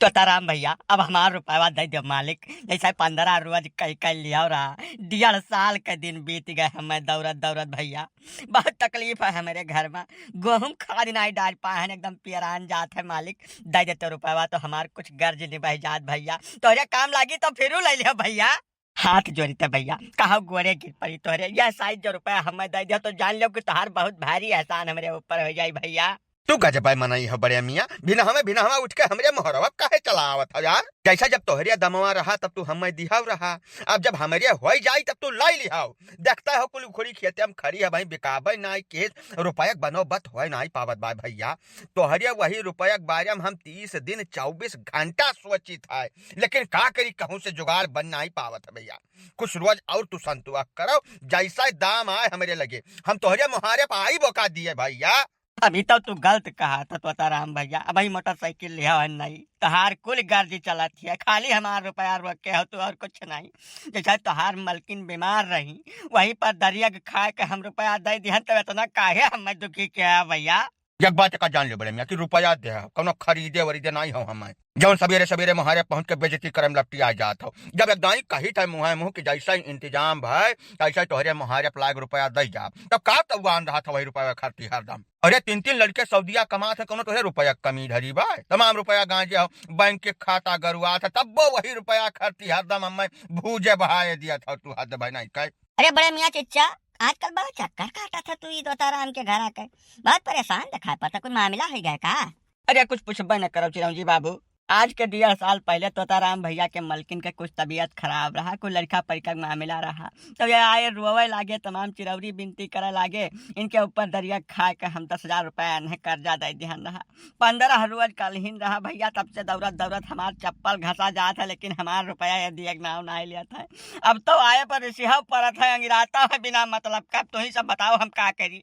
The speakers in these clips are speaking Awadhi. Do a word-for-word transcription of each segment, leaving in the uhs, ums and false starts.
तोताराम भैया, अब हमार रुपयवा दइ देउ मालिक। जइसे पन्द्रह रोज कइ कइ लियाउ रहा, डेढ़ साल के दिन बीत गए हमें दौड़त दौड़त भैया। बहुत तकलीफ है हमरे घर में, गोहूँ खाद नाहीं डाल पाए हैं, एकदम पियरान जात है मालिक। दइ देते रुपयवा तो हमार कुछ गर्ज निबह जात भैया, तोहरे काम लागी तो फिरू लइ लियो भैया। हाथ जोड़ित भैया, कहो गोड़े गिर पड़ी तोहरे, यह साइज जो रुपया हमें दइ दियो तो जान लो कि तोहार बहुत भारी एहसान हमरे ऊपर होइ जाई भैया। तू गजबै मनई हो बड़े मियाँ, बिनहवे बिनहवे उठ के हमरे मोहरवा काहे चलावत हो यार? जइसा जब तोहरे दमवा रहा तब तू हमें दिहाव रहा, अब जब हमरे होइ जाई तब तू लाई लिहाव। देखता हो कुल उखड़ी खेते में खड़ी है भाई, बिकाबै नाई केस, रुपया के बनोबत होइ नाई पावत बा भैया। तोहरे वही रुपया के बारे में हम तीस दिन चउबीस घंटा सोचित है, लेकिन का करी, कहूँ से जुगाड़ बन नाई पावत है भैया। कुछ रोज और तू संतुआ करो, जइसा दाम आए हमरे लगे, हम तोहरे मुहारे पर आई बोका दिए भैया। अभी तो तू गलत कहा था तोताराम भैया, अबही मोटरसाइकिल लिहा है नहीं, तोहार कुल गर्जी चलत है, खाली हमार रुपया रोक के हो तू और कुछ नहीं। जइसा तोहार मलकिन बीमार रही, वहीं पर दरिया के खाए के हम रुपया दइ दिहन, तब इतना काहे हमें दुखी किया है भैया? एक बात का जान लो बड़े मियाँ कि रुपया दे हो, कौनो खरीदे वरीदे नाई हो हमें। जौन सबेरे सबेरे मोहारे पहुँच के बेइज्जती करे में लपटी आ जात हो। जब एक दाई कही था मुँहे मुँह कि जइसा ही इंतजाम भय, तइसा ही तोहरे मोहारे पर लाग रुपया दइ जा। तब का तउआन रहा था वही रुपया खरती हरदम। अरे तीन तीन लड़के सऊदिया कमात है, कौनो तोहरे रुपया के कमी धरी बा? तमाम रुपया गांजे हो, बैंक के खाता गरुआ था, तब वो वही रुपया खरती हरदम हमें भूजे बहाए दिया था तू हद भाई नहीं कहे। अरे बड़े मियाँ चिच्चा, आजकल बड़ा चक्कर काटा था तू ई तोताराम के घर आके। बहुत परेशान दिखाई पड़ता, कोई मामला होइ गया का? अरे कुछ पूछबे न करो चिरौंजी बाबू, आज के डेढ़ साल पहले तोताराम भैया के मलकिन के कुछ तबीयत खराब रहा, कोई लड़का परिका के मामला रहा, तो ये आए रोवे लागे, तमाम चिरौरी बिनती करे लागे, इनके ऊपर दरिया खाए के हम दस हजार रुपया इन्हें कर्जा दइ दिहन रहा। पन्द्रह रोज कलहिन रहा भैया, तब से दौड़त दौड़त हमार चप्पल घसा जात है, लेकिन हमार रुपया ये दिए के नाव नाहीं लेत है। अब तो आए पर रिसिहा परत है, अंगिराता है बिना मतलब का। अब तुहीं सब बताओ हम का करी।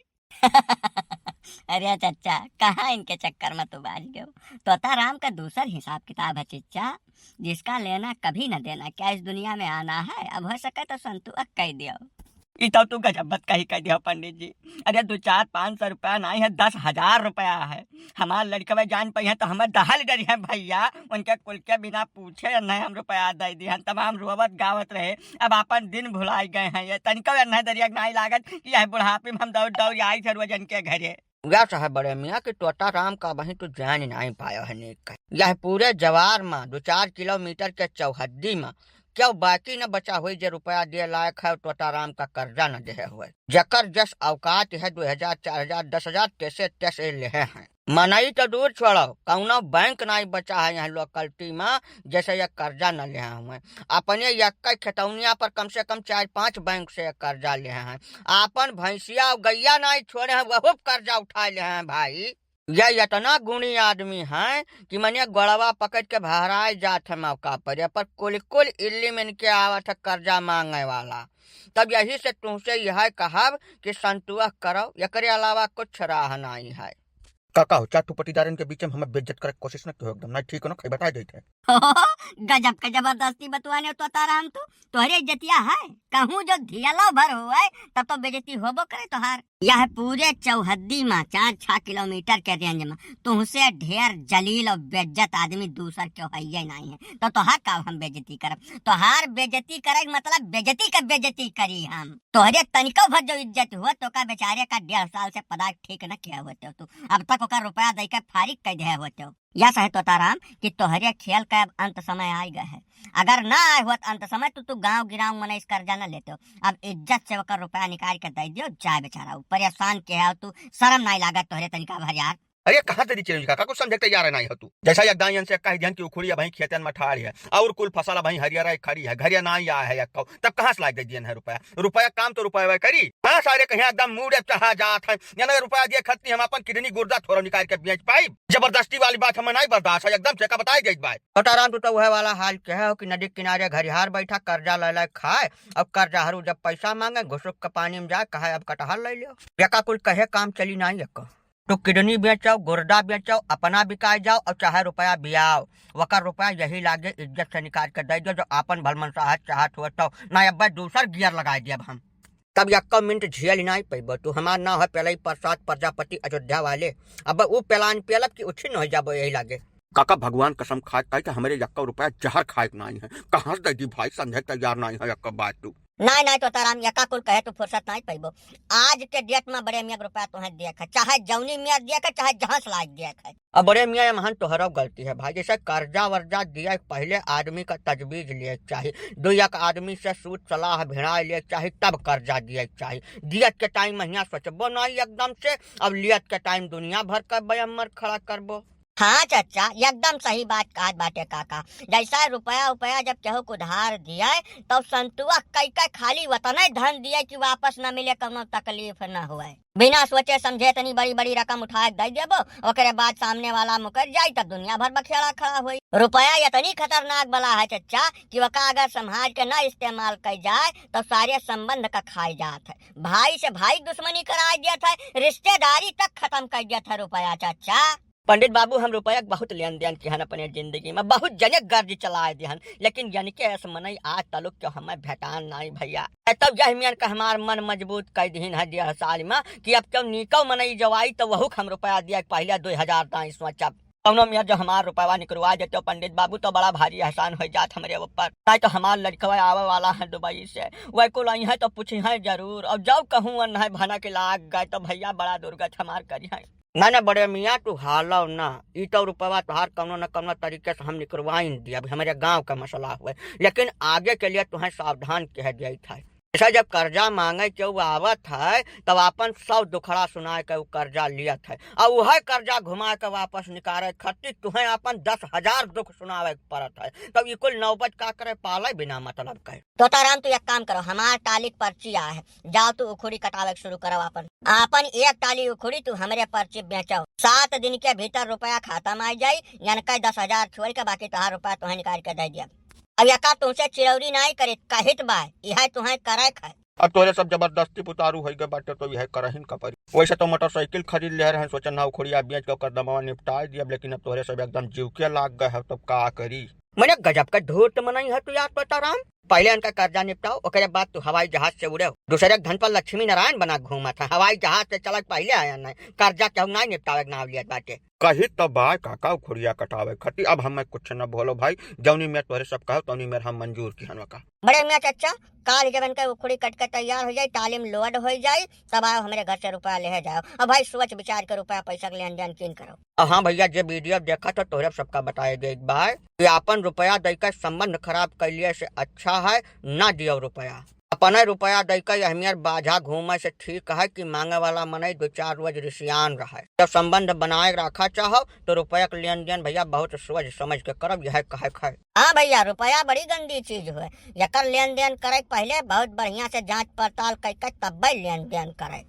अरे चच्चा, कहाँ इनके चक्कर में तू बाझ गयो? तोताराम का दूसर हिसाब किताब है चिच्चा, जिसका लेना कभी न देना, क्या इस दुनिया में आना है? अब होइ सके तो संतुआ कइ दियो। ई तो तू गजब बात कही कह दियो पंडित जी। अरे दो चार पाँच सौ रुपया नाहीं है, दस हजार रुपया है। हमार लड़कवे जान पइहैं तो हमें दहल डरिहैं भैया, उनके कुल के बिना पूछे नहीं हम रुपया दइ दिहन, तमाम रोवत गावत रहे। अब आपन दिन भुलाइ गए हैं, ये तनिको एन्हे दरिया नाहीं लागत कि यह बुढ़ापे में हम दौड़ दौड़ आई थे रोज इनके घरे। उगा साहब बड़े मियाँ कि तोताराम का अबहीं तू जान नाहीं पायो है नीक कहे। यह पूरे जवार में दो चार किलोमीटर के चौहद्दी में क्यों बाकी न बचा होई जे रुपया दिए लायक है, तोताराम का कर्जा न देहे होए। जेकर जस औकात है, दो हजार, चार हजार, दस हजार, तैसे तैसे लेहे हैं। मनई तो दूर छोड़ो, कौनो बैंक नाहीं बचा है यहाँ लोकलिटी में, जैसे ये कर्जा न लेहे हुए। अपने यक्के खेतौनिया पर कम से कम चार पाँच बैंक से ये कर्जा लेहे हैं। आपन भैंसिया और गैया नाहीं छोड़े हैं, वहू कर्जा उठाए लेहे हैं भाई। ये इतना गुणी आदमी है कि मने गोड़वा पकड़ के भहराए जात है मौका पर, ये पर कुल कुल इल्ली में इनके आवत है कर्जा मांगे वाला। तब यही से तुमसे यह कहब कि संतुआ करो, एकरे अलावा कुछ राह नाहीं है। काका हो, चार ठो पटीदारन के बीच में हमें बेइज्जत करे के कोशिश न किहो, एकदम नाहीं ठीक हो ना, खाई बताए देते हैं। गजब के जबरदस्ती बतुआने तोताराम तू, तोहरे इज्जतिया है, कहूँ जो धियलो भर होए, तब तो बेइज्जती होबो करे तोहार। यह पूरे चौहद्दी में चार छह किलोमीटर के रेंज में तुमसे ढेर जलील और बेइज्जत आदमी दूसर के हइये नाहीं है, तो तोहार का हम बेइज्जती करब? तोहार बेइज्जती करे के मतलब बेइज्जती के बेइज्जती करी हम। तोहरे तनिको भर जो इज्जत हुआ तो का बेचारे का डेढ़ साल से पदार्थ ठीक न किया होते हो तू, अब तक ओकर रुपया दे के फारिग कर दे होते हो। या सहे तोताराम कि तोहरे खेल का अब अंत समय आइ गए है, अगर ना आए होत अंत समय तो तू गाँव गिराव मनई से कर्जा न लेते हो। अब इज्जत से ओकर रुपया निकाल के दे दियो, जाए बेचारा, उ परेशान के है तू, शर्म नाहीं लागत तोहरे तनिका भर यार? अरे कहाँ तेरी चिरंजी काका, कुछ समझे के तैयार है नाहीं हो तू। जैसा एक दाई इनसे कह दिहन कि उखड़ी अबहीं खेतन में ठाड़ है और कुल फसल अबहीं हरियर है खड़ी है, घरे नाहीं आए है एक्को, तब कहाँ से लाग दे दिहन है रुपया? रुपया काम तो रुपया करी। हाँ सारे कहीं एकदम मूड़े चढ़ा जात है, यानी रुपया दिए खत्ती हम अपन किडनी गुर्दा थोड़ा निकाल के बेच पाई। जबरदस्ती वाली बात हमें नाहीं बर्दाश्त है, एकदम से का बताए जाइत बात। छोटाराम तू तो वह वाला हाल कहे हो कि नदी किनारे घरिहार बैठा कर्जा ले ले खाए, अब कर्जा हरू जब पैसा मांगे घुसुक के पानी में जाए कहे अब कटहर ले लियो। एका कुल कहे काम चली नाहीं एक्को। तू किडनी बेचो, गुर्दा बेचो, अपना बिकाए जाओ और चाहे रुपया बियाओ, वकर रुपया यही लागे इज्जत से निकाल के दे दो, जो आपन भलमनसाहत चाहत हो तो, ना अब दूसर गियर लगाए दियब हम। तब यक्को मिनट झेल नाहीं पैबो तू, हमार नाव है पेलई प्रसाद प्रजापति अयोध्या वाले। अब ऊ पेलान पेलब कि उछिन हो जाबो यही लागे। काका, भगवान कसम खाए, कहे कि हमरे यक्का रुपया जहर खाए के नाई है। कहाँ से दे दी भाई, समझे तैयार नाई है यक्का बात तू। नाई, नाई, तोताराम, यक्का कुल कहे तू फुर्सत नाई पइबो। आज के date में बड़े मियाँ के रुपया तुहें दिए के है, चाहे जौनी मियाँ दिए के है, चाहे जहाँ से लाइके दिए के है। अब बड़े मियाँ, एमहन तोहरो गलती है भाई, जैसे कर्जा वर्जा दिए के पहिले आदमी का तजवीज लिए के चाही। दो एक आदमी से सूत सलाह भिड़ाए लिए के चाही, तब कर्जा दिए के चाही। दियत के time महिया सोचबो नाई एकदम से, अब लियत के time दुनिया भर का बयम्मर खड़ा करबो। हाँ चचा, एकदम सही बात कहत बाटे काका। जैसा रुपया उपया जब केहू के उधार दिए, तब संतुआ कई कई खाली वतने धन दिए कि वापस न मिले, कौनो तकलीफ न होए। बिना सोचे समझे इतनी बड़ी बड़ी रकम उठाए के दे देबो, ओकरे बाद सामने वाला मुकर जाई, तब दुनिया भर बखेड़ा खड़ा होई। रुपया इतनी खतरनाक बला है चचा कि ओका अगर संभाल के ना इस्तेमाल कई जाए, तो सारे संबंध का खाई जात है। भाई से भाई दुश्मनी कराई देत है, रिश्तेदारी तक खत्म कर देत है रुपया चचा। पंडित बाबू, हम रुपया के बहुत लेन देन किहन अपने जिंदगी में, बहुत जने गर्ज चलाए दिहन, लेकिन यनके अस मनई आज तलुक के हमें भेटान नाई भैया। ए, तब यह मियन का हमार मन मजबूत कर दिहिन है दिया साल में कि अब क्यों नीको मनई जवाई तो वहू के हम रुपया दिया, पहले दो हजार दाई सोचब। कौनो मियाँ जो हमार रुपया निकलवा देते हो पंडित बाबू, तो बड़ा भारी एहसान हो जात हमरे ऊपर। नहीं तो हमार लड़कवा आवे वाला है दुबई से, वह कुल आई है तो पूछी है जरूर, और जब कहूँ अन है भना के लाग गए तो भैया बड़ा दुर्गत हमार करी है। ना, ना, बड़े मियाँ, तू हालो ना, ई तो रुपवा तोहार कौनो न कौनो तरीके से हम निकलवाइन दिया, अभी हमरे गाँव का मसला हुए, लेकिन आगे के लिए तुहें सावधान कह दिया था। ऐसा जब कर्जा मांगे केहू आवत है, तब आपन सौ दुखड़ा सुनाए के उ कर्जा लियत है, और वह कर्जा घुमा के वापस निकाले खातिर तुहें आपन दस हजार दुख सुनावे के पड़त है, तब ई कुल नौबत का करे पाले बिना मतलब के। तोताराम, तू एक काम करो, हमार टाली के पर्ची आ है, जाओ तू उखुड़ी कटावे के शुरू करो आपन। आपन एक टाली उखुड़ी तू हमरे पर्ची बेचो, सात दिन के भीतर रुपया खाता में आ जाई, यनके दस हजार छोड़ के बाकी तोहार रुपया तुहें निकाल के दे दिया। अब यका तुमसे चिरौरी नाई करित, कहित बा, इहे तुहें करे क है। अब तोहरे सब जबरदस्ती पुतारू होई गए बाटे, तो इहे करहिन का परी। वैसे तो मोटरसाइकिल खरीद ले रहन, सोचन हा उखुड़िया बेच के ओकर दमवा निपटाए दियब, लेकिन अब तोहरे सब एकदम जीव के लाग गए हो, तब का करी? मने गजब का धूर्त मनई है तू यार तोताराम। पहले इनका कर्जा निपटाओ, ओकरे बाद तू हवाई जहाज से उड़े। दूसरे के धन पर लक्ष्मी नारायण बना घूमत है, हवाई जहाज से चलत पहले आया नहीं, कर्जा केहू नाई निपटावे के नाव लियत बाटे। कही तो बाय काका उखुड़िया कटावे खातिर, अब हमें कुछ न बोलो भाई, जौनी में तोहरे सब कहो तौनी में हम मंजूर किहन वका। बड़े मियाँ चचा, काल जब इनके उखुड़ी कट के तैयार हो जाई, टाली में लोड हो जाई, तब आओ हमरे घर से रुपया ले जाओ। अब भाई सोच विचार के रुपया पैसा के लेन देन किन करो। अब हाँ भैया, जे वीडियो देखा तो तोहरे सबका बताए गए एक बार कि आपन रुपया दे के संबंध खराब कर लिए से अच्छा है ना दियो रुपया। अपने रुपया दे के अहमियत बाझा घूमे से ठीक है कि मांगे वाला मनई दो चार रोज रिसियान रहे। जब संबंध बनाए रखा चाहो तो रुपया के लेन देन भैया बहुत सोच समझ के करब, यह कहे के है। हाँ भैया, रुपया बड़ी गंदी चीज हुए, एकर लेन देन करे के पहले बहुत बढ़िया से जांच पड़ताल कई के तब्बे लेन देन करे।